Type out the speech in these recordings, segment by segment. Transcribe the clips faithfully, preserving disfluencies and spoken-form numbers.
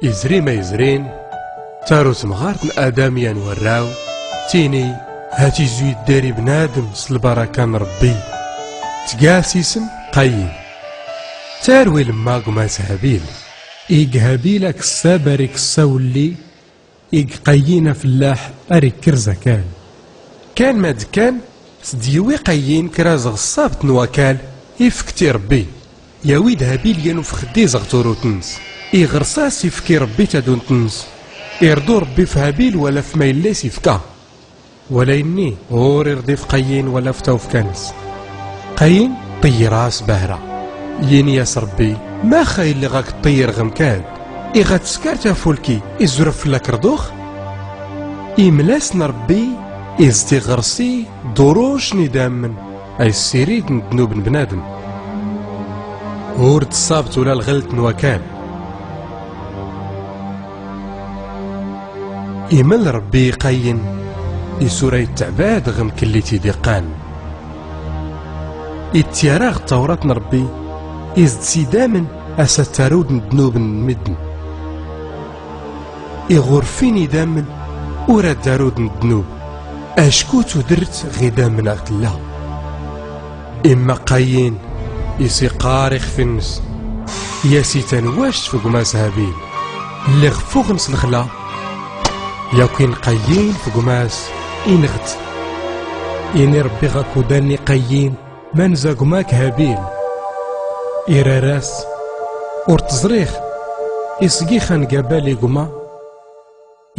Izri ma izrin, taru tmɣart n adam yan warraw tini, hat izu iddari bnadem s lbaraka n rbbi. Tgas isem qayyin. Tarwi lmma gmas habil. Ig habil akssab ar ikkssa wlli, ig qayyin afellaḥ ar ikkrz akal. Kan ma dkkan, s-d-yiwi qayyin kraz ɣ ṣṣabt n wakal ifkt i rbbi. Yawi-d habil yan ufxddi zɣ turut-ns, iɣrs-as ifki rbbi tadunt-ns. Irḍu rbbi f habil wala f ma illa is-ifka. Wala inni ur irḍi f qayyin wala f tawfka-ns. Qayyin ṭiyr-as bahra, yini-as rbbi, max a illi ɣ-ak-ṭiyr ɣ-mkad? Iɣ-ad-tskar tafulki izur-af fllak rḍux? Iml-as-n rbbi, izd iɣrsi ḍuruc n idammen a issiridn ddnub n bnadem. Ur d-ṣṣabt ula lɣlt n wakal. Iml rbbi i qayyin, isura itteɛbad ɣ-mkllit i-d-iqqan. Ittyara ɣ-ttawrat n rbbi, izd s-idammen a-s-ad-tarudn ddnub n-middn. Iɣ-ur ffin idammen, ur-ad-darudn ddnub, acku tudrt ɣ-idammen aɣ-tlla. Imma qayyin is-iqqar ixf-ns, yasi tanwwactt f-gmas habil, lliɣ ffuɣn s-lxla. Yakwin qayyin f-gmas, inɣ-t. Ini rbbi ɣ-akudan n-iqayyin, manza gma-k habil? Irar-as, ur-t-ẓrix. Isgix a-n-gabal i gma.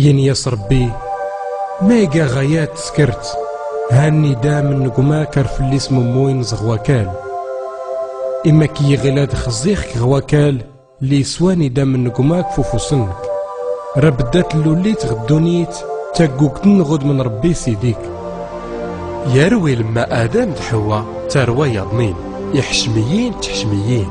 Yini-as rbbi, ma iga ɣ-ayad tskrt, han idammen n-gma-k ar fll-i smummuyn zɣ-wakal. Imma kiyyiɣ ila-d xẓix-k ɣ-wakal lli iswan idammen n-gma-k f-ufus-nk. Rabda tlullit ɣ-ddunyit taggugt n-ɣudm n-rbbi sidi-k. Yarwi lmma adam d-ḥewwa tarwa yaḍnin, iḥcmiyyin d-tḥcmiyyin.